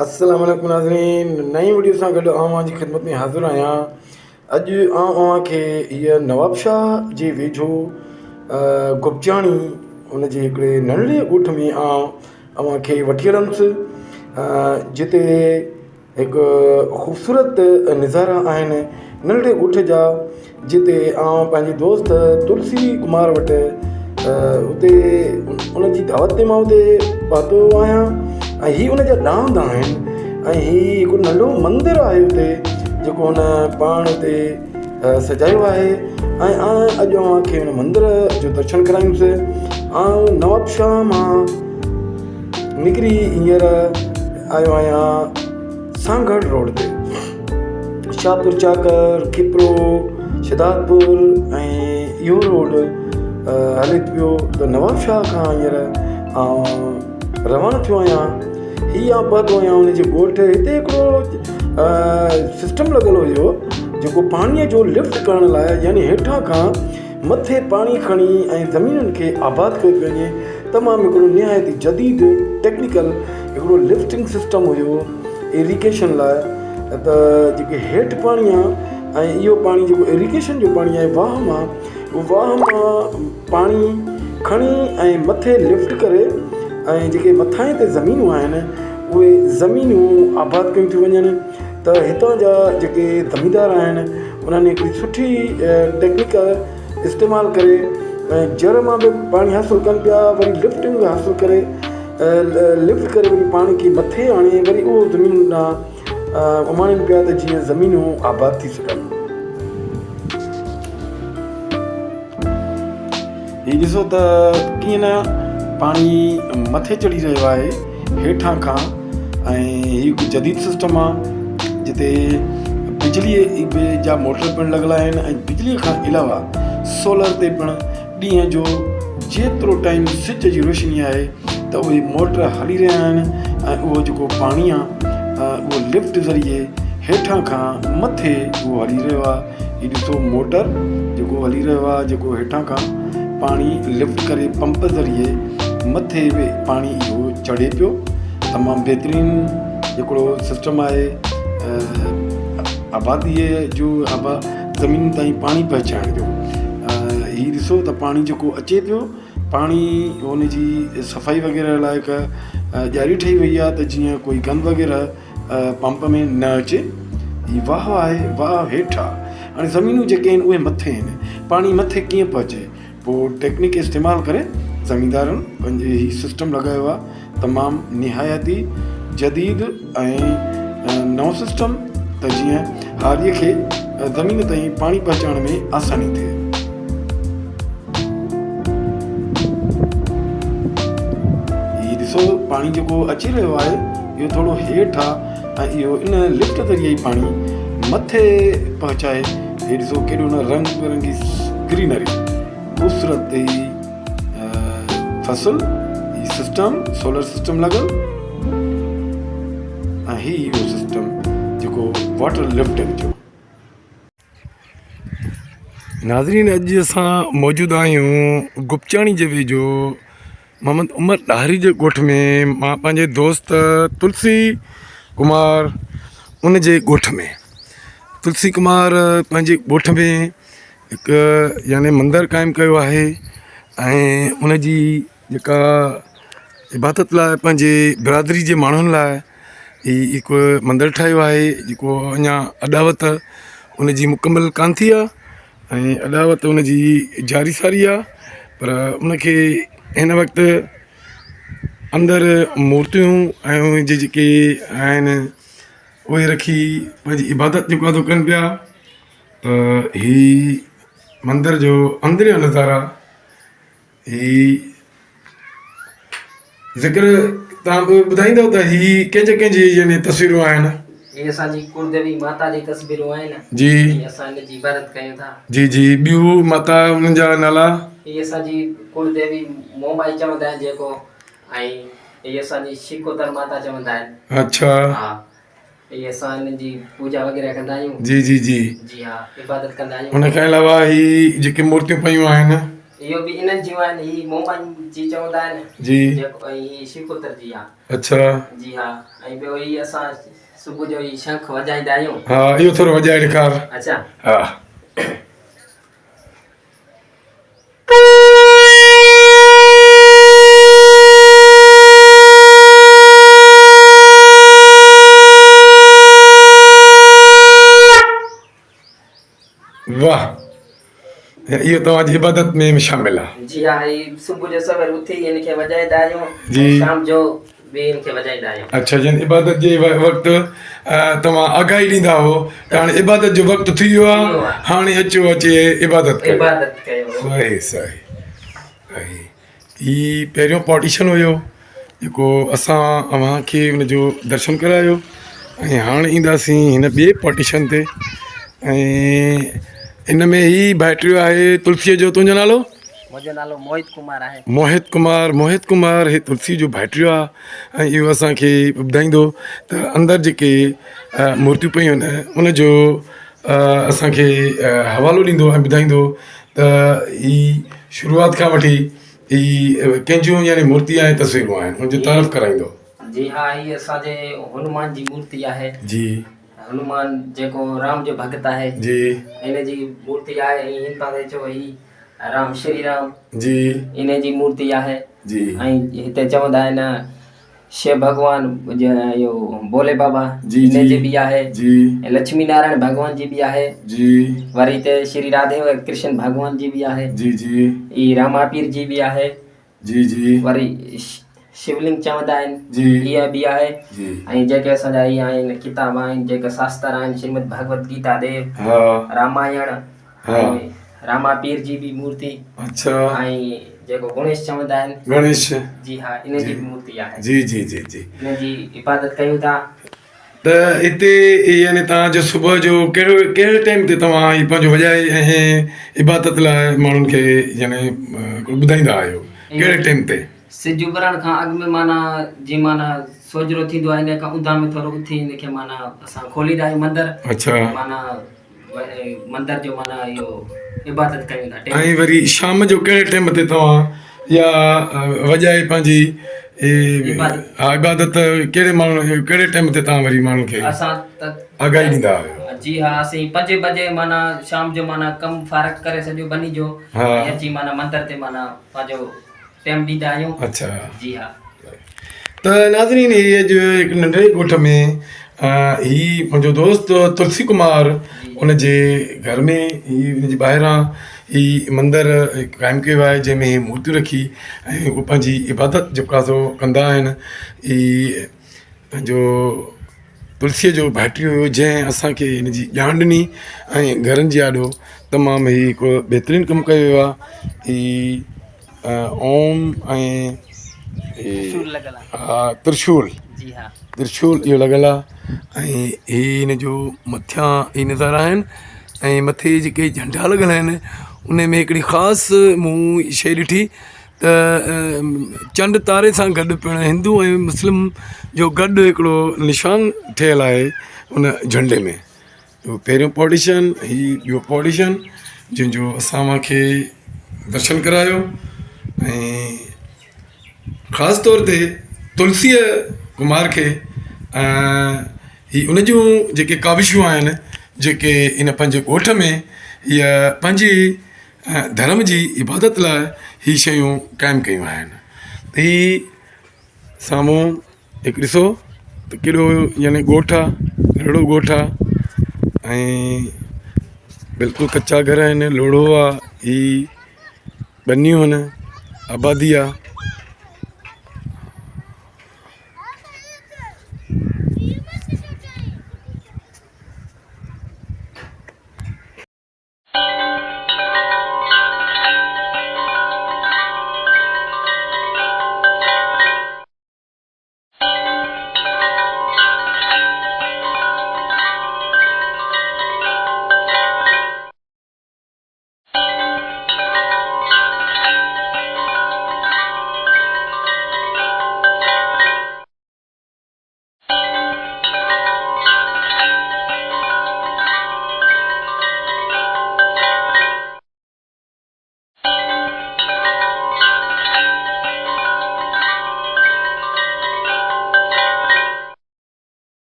السلام عليڪم ناظرين نئين وڊيو سان گڏ آئون اوهان جي خدمت ۾ حاضر آهيان اڄ آئون اوهان کي هيء نوابشاهه جي ويجهو گپچاڻي ان جي هڪڙي ننڍڙي ڳوٺ ۾ آئون اوهان کي وٺي هلندس جتي هڪ خوبصورت نظارا آهن ننڍڙي ڳوٺ جا جتي آئون پنهنجي دوست تلسي ڪمار وٽ اتي ان جي دعوت تي مان اتي پهتو آهيان ۽ هي ان جا ڏاند آهن ۽ هي هڪ ننڍو مندر آهي اتي جيڪو هن پاڻ اتي سجايو آهي ۽ آئون اڄ اوهان کي ان مندر جو درشن ڪرائيندس آئون نوابشاهه مان نڪري هينئر آيو آهيان سانگهڙ روڊ تي شاهپور چاڪر کپرو شهدادپور ۽ اهو روڊ هلي پيو ته نوابشاهه کان هينئر آئون روانو ٿيو آهيان هي آئون پهتو آهيان ان جي ڳوٺ هتي هڪڙو سسٽم لڳل هيو جيڪو پاڻيء جو لفٽ ڪرڻ لاء يعني هيٺان کان مٿي پاڻي کڻي ۽ زمينن کي آباد ڪيو پيو وڃي. تمام هڪڙو نهايت ئي جديد ٽيڪنيڪل هڪڙو لفٽنگ سسٽم هيو ايريگيشن لاء ته جيڪي هيٺ پاڻي آ ۽ اهو پاڻي جيڪو ايريگيشن جو پاڻي آهي واهه مان واهه مان پاڻي کڻي ۽ مٿي لفٽ ڪري ۽ جيڪي مٿانهين تي زمينون آهن اهي زمينون آباد ڪيون ٿيون وڃن ته هتان جا جيڪي زميندار آهن انهن هڪڙي سٺي ٽيڪنيڪ استعمال ڪري ۽ جر مان به پاڻي حاصل ڪن پيا وري لفٽنگ به حاصل ڪري لفٽ ڪري وري پاڻي کي مٿي آڻي وري اهو زمين ڏانهن اماڻين پيا ته جيئن زمينون آباد ٿي سگهن. هي ڏسو ته ڪيئن نه پاڻي مٿي چڙهي رهيو آهي هيٺان کان ۽ هي هڪ جديد سسٽم آ جتي بجلي جا موٽر پڻ لڳل آهن ۽ بجلي کان علاوه سولر تي پڻ ڏينهن جو جيترو ٽائيم سج جي روشني آهي ته اهي موٽر هلي رهيا آهن ۽ اهو جيڪو پاڻي آ اهو لفٽ ذريعي هيٺان کان مٿي اهو هلي رهيو آ هي ڏسو موٽر جيڪو هلي رهيو آهي جيڪو هيٺان کان پاڻي لفٽ ڪري پمپ ذريعي مٿي به پاڻي اهو چڙهي پيو تمام بهترين هڪڙو سسٽم آهي آبادي جو آبا زمين تائين پاڻي پهچائڻ جو هي ڏسو ته پاڻي جيڪو اچي پيو پاڻي ان جي صفائي وغيره لاء هڪ ڄاري ٺهي وئي آهي ته جيئن ڪوئي گند وغيره پمپ ۾ نه اچي. هي واهه آهي، واهه هيٺ آ. هاڻي زمينون جيڪي آهن اهي مٿي آهن. پاڻي مٿي ڪيئن پهچي؟ پوء ٽيڪنيڪ استعمال ڪري زميندارن پنهنجي هي سسٽم لڳايو آ. تمام نهايت ئي جديد ۽ نئون سسٽم ته جيئن هاريء کي زمين تائين پاڻي پهچائڻ ۾ آساني ٿئي. هي ڏسو پاڻي جيڪو اچي رهيو آهي اهو ٿورو هيٺ آ ۽ اهو ان لفٽ ذريعي ئي پاڻي مٿي پهچائي هي ڏسو ڪيڏو نه رنگ برنگي گرينري خوبصورت هي فصل هي سسٽم سولر سسٽم لڳل ۽ هي اهو سسٽم جيڪو واٽر لفٽنگ جو. ناظرين اڄ اسان موجود آهيون گپچاڻي جي ويجهو محمد عمر ڏاهري جي ڳوٺ ۾ مان پنهنجي دوست تلسي ڪمار ان جي ڳوٺ ۾ تلسي ڪمار پنهنجي ڳوٺ ۾ هڪ يعني مندر قائم ڪيو آهي ۽ ان جي جيڪا عبادت لاء پنهنجي برادري جي ماڻهن لاء هي هڪ مندر ٺاهيو آهي جيڪو اڃا اڏاوت ان جي مڪمل ڪانه ٿي آهي ۽ اڏاوت ان جي جاري ساري آهي پر ان کي هن وقت اندر مورتيون ۽ ان جي جيڪي آهن اهي رکي پنهنجي عبادت جيڪو آهي سو ڪن پيا ته هي مندر جو اندريان نظارا هي ذڪر توهان به ٻڌائيندؤ ته هي ڪنهن جي ڪنهن جي يعني تصويرون آهن؟ هي اسان جي ڪل ديوي ماتا جي تصويرون آهن. جي. ۽ اسان ان جي عبادت ڪيون ٿا. جي جي ٻيون ماتا انهن جا نالا؟ هي اسان جي ڪل ديوي مومائي چوندا آهن جيڪو ۽ هي اسان جي شڪوتر ماتا چوندا آهن. اڇا. ها هي اسان انهن جي پوڄا وغيره ڪندا آهيون. جي جي جي. جي ها عبادت ڪندا آهيون. ان کان علاوه هي جيڪي مورتيون پيون آهن. اهو به انهن جون آهن هي مومن جي چوندا آهن جي جيڪو ۽ هي شيخوتر جي آ. اڇا. جي ها ۽ ٻيو هي اسان صبح جو هي شنک وڄائيندا آهيون. ها اهو ٿورو وڄائي ڏيکار. اڇا. ها. واھ اهو توهان جي عبادت ۾ شامل آهي. جي ها هي صبح جو سوير اٿي هن کي وڄائيندا آهيون جي ۽ شام جو به هن کي وڄائيندا آهيون. اڇا يعني عبادت جي وقت توهان آگاهي ڏيندا هو ته هاڻي عبادت جو وقت ٿي ويو آهي هاڻي اچو اچي عبادت ڪيو. عبادت ڪيو. صحيح صحيح صحيح هي پهريون پارٽيشن هيو جيڪو اسان اوهان کي ان جو درشن ڪرايو ۽ هاڻ اينداسين هن ٻئي پارٽيشن تي ۽ ان ۾ هي ڀائٽيو آهي تلسيء جو تنهنجو نالو؟ منهنجو نالو موهت ڪمار آهي. موهت ڪمار موهت ڪمار هي تلسي جو ڀائٽيو آهي ۽ اهو اسان کي ٻڌائيندو ته اندر جيڪي مورتيون پيون آهن ان جو اسان کي حوالو ڏيندو ۽ ٻڌائيندو ته هي شروعات کان وٺي هي ڪنهن جون يعني مورتي ۽ تصويرون آهن ان جو تعارف ڪرائيندو. جي ها هي اسان جي هنومان جي مورتي آهي. جي. هنومان جيڪو رام جو ڀڳت آهي. جي. ان جي مورتي آهي ۽ هن پاسي چئو هي رام شري رام. جي. ان جي مورتي آهي. جي. ۽ هتي چوندا آهن شو ڀڳوان اهو ڀولي بابا جي ان جي به آهي. جي. ۽ لڇمي نارائڻ ڀڳوان جي به آهي. جي. وري هتي شري راڌي ڪرشن ڀڳوان جي به آهي. جي جي. هي راما پير جي به آهي. جي جي. وري شولنگ چوندا آهن. جي. اها به آهي. جي. ۽ جيڪي اسان جا اهي آهن ڪتاب آهن جيڪي شاستر آهن شريمد ڀڳوت گيتا ديو. ها. رامائڻ. ها. ۽ راما پير جي به مورتي. اڇا. ۽ جيڪو گڻيش چوندا آهن. گڻيش. جي ها ان جي به مورتي آهي. جي جي جي جي. ان جي عبادت ڪيون ٿا. ته هتي يعني توهان جو صبح جو ڪهڙو ڪهڙي ٽائيم تي توهان هي پنهنجو وڄائي ۽ عبادت لاء ماڻهن کي يعني ٻڌائيندا آهيو ڪهڙي ٽائيم تي؟ سج اڀرڻ کان اڳ ۾ معنيٰ جي معنيٰ سوجهرو ٿيندو آهي ان کان اونداهه ۾ ٿورو اٿي ان کي معنيٰ اسان کوليندا آهيون مندر اڇا معنيٰ مندر جو معنيٰ اهو عبادت ڪيون ٿا ۽ وري شام جو ڪهڙي ٽيم تي توهان يا وڄائي پنهنجي عبادت ڪهڙي ماڻهو ڪهڙي ٽيم تي توهان وري ماڻهن کي اسان ته آگاهي ڏيندا آهيو؟ جي ها اسين پنجين بجي معنيٰ شام جو معنيٰ ڪم فارغ ڪري سڄو ٻني جو ۽ اچي معنيٰ مندر تي معنيٰ پنهنجو ٽيم ڏيندا آهيون. اڇا. جي ها. ته ناظرين هي اڄ هڪ ننڍڙي ڳوٺ ۾ هي منهنجو دوست تلسي ڪمار ان جي گهر ۾ هي ان جي ٻاهران هي مندر قائم ڪيو آهي جنهن ۾ هي مورتيون رکي ۽ هو پنهنجي عبادت جيڪو آهي سو ڪندا آهن هي پنهنجو تلسيء جو ڀائٽيو هيو جنهن اسان کي هن جي ڄاڻ ڏني ۽ گهرن جي آڏو تمام هي هڪ بهترين ڪم ڪيو ويو آهي هي اوم ۽ ها ترشول ترشول اهو لڳل آهي ۽ هي هن جو مٿيان هي نظارا آهن ۽ مٿي جيڪي جهنڊا لڳل آهن ان ۾ هڪڙي خاص مون شيء ڏٺي ته چنڊ تاري سان گڏ پڻ هندو ۽ مسلم جو گڏ هڪڙو نشان ٺهيل آهي ان جهنڊي ۾ اهو پهريون پوڊيشن هي ٻيو پوڊيشن جنهن جو اسان اوهان کي درشن ڪرايو ۽ خاص طور تي تلسيء ڪمار کي هي ان جون جيڪي ڪاوشون آهن جيڪي ان پنهنجي ڳوٺ ۾ هيء پنهنجي ۽ ڌرم جي عبادت لاء هي شيون قائم ڪيون آهن هي سامهون هڪ ڏسو ته ڪيڏو يعني ڳوٺ آهي ننڍڙو ڳوٺ آهي ۽ بلڪل ڪچا گهر آهن لوڙهو آهي هي ٻنيون آهن آبادي آهي.